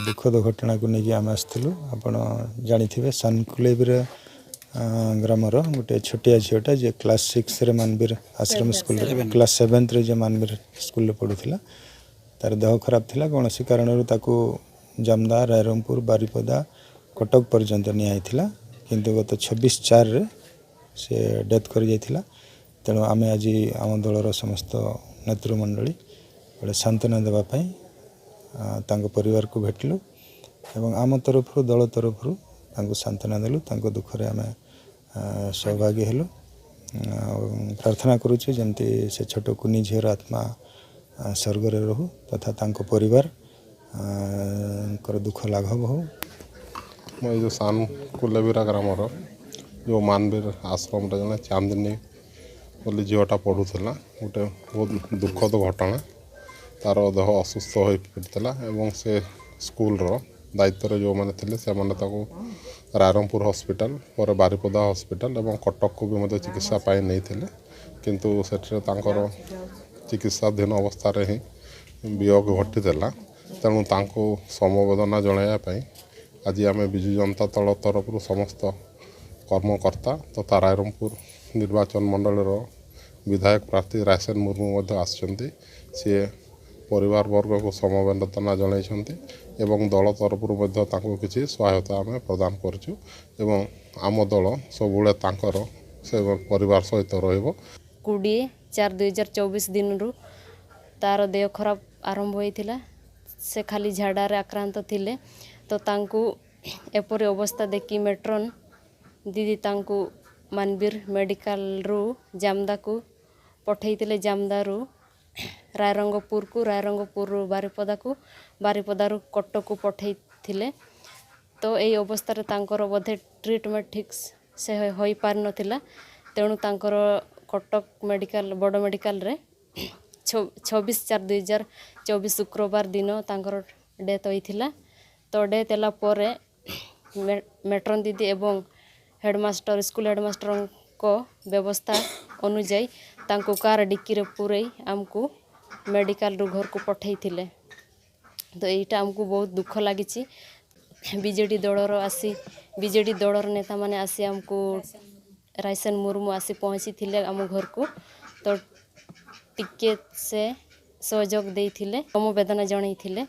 ଦୁଃଖଦ ଘଟଣାକୁ ନେଇକି ଆମେ ଆସିଥିଲୁ। ଆପଣ ଜାଣିଥିବେ, ସାନକୁଲେବିର ଗ୍ରାମର ଗୋଟେ ଛୋଟିଆ ଝିଅଟା, ଯିଏ କ୍ଲାସ୍ 6ରେ ମାନବୀର ଆଶ୍ରମ ସ୍କୁଲରେ, କ୍ଲାସ୍ 7ରେ ଯିଏ ମାନବୀର ସ୍କୁଲରେ ପଢ଼ୁଥିଲା, ତାର ଦେହ ଖରାପ ଥିଲା। କୌଣସି କାରଣରୁ ତାକୁ ଜାମଦା, ରାଇରଙ୍ଗପୁର, ବାରିପଦା, କଟକ ପର୍ଯ୍ୟନ୍ତ ନିଆହେଇଥିଲା, କିନ୍ତୁ ଗତ 26/4ରେ ସେ ଡେଥ୍ କରିଯାଇଥିଲା। ତେଣୁ ଆମେ ଆଜି ଆମ ଦଳର ସମସ୍ତ ନେତୃମଣ୍ଡଳୀ ଗୋଟେ ସାନ୍ତ୍ୱନା ଦେବା ପାଇଁ ତାଙ୍କ ପରିବାରକୁ ଭେଟିଲୁ ଏବଂ ଆମ ତରଫରୁ, ଦଳ ତରଫରୁ ତାଙ୍କୁ ସାନ୍ତ୍ୱନା ଦେଲୁ। ତାଙ୍କ ଦୁଃଖରେ ଆମେ ସହଭାଗୀ ହେଲୁ ଆଉ ପ୍ରାର୍ଥନା କରୁଛୁ ଯେମିତି ସେ ଛୋଟ କୁନି ଝିଅର ଆତ୍ମା ସ୍ୱର୍ଗରେ ରହୁ ତଥା ତାଙ୍କ ପରିବାର ଙ୍କର ଦୁଃଖ ଲାଘବ ହଉ। ମୁଁ ଏଇ ଯେଉଁ ସାନ କୁଲେବିରା ଗ୍ରାମର ଯେଉଁ ମାନବୀର ଆଶ୍ରମରେ ଜଣେ ଚାନ୍ଦିନୀ ବୋଲି ଝିଅଟା ପଢ଼ୁଥିଲା, ଗୋଟେ ବହୁତ ଦୁଃଖଦ ଘଟଣା। ତା'ର ଦେହ ଅସୁସ୍ଥ ହୋଇ ପଡ଼ିଥିଲା ଏବଂ ସେ ସ୍କୁଲର ଦାୟିତ୍ୱରେ ଯେଉଁମାନେ ଥିଲେ, ସେମାନେ ତାକୁ ରାଇରଙ୍ଗପୁର ହସ୍ପିଟାଲ, ପରେ ବାରିପଦା ହସ୍ପିଟାଲ ଏବଂ କଟକକୁ ବି ମଧ୍ୟ ଚିକିତ୍ସା ପାଇଁ ନେଇଥିଲେ। କିନ୍ତୁ ସେଠାରେ ତାଙ୍କର ଚିକିତ୍ସାଧୀନ ଅବସ୍ଥାରେ ହିଁ ବିୟୋଗ ଘଟିଥିଲା। ତେଣୁ ତାଙ୍କୁ ସମବେଦନା ଜଣାଇବା ପାଇଁ ଆଜି ଆମେ ବିଜୁ ଜନତା ଦଳ ତରଫରୁ ସମସ୍ତ କର୍ମକର୍ତ୍ତା ତଥା ରାଇରଙ୍ଗପୁର ନିର୍ବାଚନ ମଣ୍ଡଳୀର ବିଧାୟକ ପ୍ରାର୍ଥୀ ରାଇସେନ ମୁର୍ମୁ ମଧ୍ୟ ଆସିଛନ୍ତି। ସିଏ ପରିବାର ବର୍ଗକୁ ସମବେଦନା ଜଣାଇଛନ୍ତି ଏବଂ ଦଳ ତରଫରୁ ମଧ୍ୟ ତାଙ୍କୁ କିଛି ସହାୟତା ଆମେ ପ୍ରଦାନ କରିଛୁ ଏବଂ ଆମ ଦଳ ସବୁବେଳେ ତାଙ୍କର ସେ ପରିବାର ସହିତ ରହିବ। 20/4/2024 ଦିନରୁ ତାର ଦେହ ଖରାପ ଆରମ୍ଭ ହୋଇଥିଲା। ସେ ଖାଲି ଝାଡ଼ାରେ ଆକ୍ରାନ୍ତ ଥିଲେ। ତ ତାଙ୍କୁ ଏପରି ଅବସ୍ଥା ଦେଖି ମେଟ୍ରନ୍ ଦିଦି ତାଙ୍କୁ ମାନବୀର ମେଡ଼ିକାଲରୁ ଜାମଦାକୁ ପଠାଇଥିଲେ, ଜାମଦାରୁ ରାଇରଙ୍ଗପୁରକୁ, ରାଇରଙ୍ଗପୁରରୁ ବାରିପଦାକୁ, ବାରିପଦାରୁ କଟକକୁ ପଠାଇଥିଲେ। ତ ଏଇ ଅବସ୍ଥାରେ ତାଙ୍କର ବୋଧେ ଟ୍ରିଟମେଣ୍ଟ ଠିକ୍ ସେ ହୋଇପାରିନଥିଲା। ତେଣୁ ତାଙ୍କର କଟକ ମେଡ଼ିକାଲ, ବଡ଼ ମେଡ଼ିକାଲରେ 26/4/2024 ଶୁକ୍ରବାର ଦିନ ତାଙ୍କର ଡେଥ୍ ହୋଇଥିଲା। ତ ଡେଥ୍ ହେଲା ପରେ ମେଟ୍ରନ୍ ଦିଦି ଏବଂ ହେଡ଼ମାଷ୍ଟର, ସ୍କୁଲ ହେଡ଼ମାଷ୍ଟରଙ୍କ ବ୍ୟବସ୍ଥା ଅନୁଯାୟୀ ତାଙ୍କୁ କାର୍ ଡିକିରେ ପୂରେଇ ଆମକୁ ମେଡ଼ିକାଲରୁ ଘରକୁ ପଠାଇଥିଲେ। ତ ଏଇଟା ଆମକୁ ବହୁତ ଦୁଃଖ ଲାଗିଛି। ବିଜେଡ଼ି ଦଳର ଆସି, ବିଜେଡ଼ି ଦଳର ନେତାମାନେ ଆସି ଆମକୁ, ରାଇସେନ ମୁର୍ମୁ ଆସି ପହଞ୍ଚିଥିଲେ ଆମ ଘରକୁ। ତ ଟିକେ ସେ ସହଯୋଗ ଦେଇଥିଲେ, ସମବେଦନା ଜଣାଇଥିଲେ।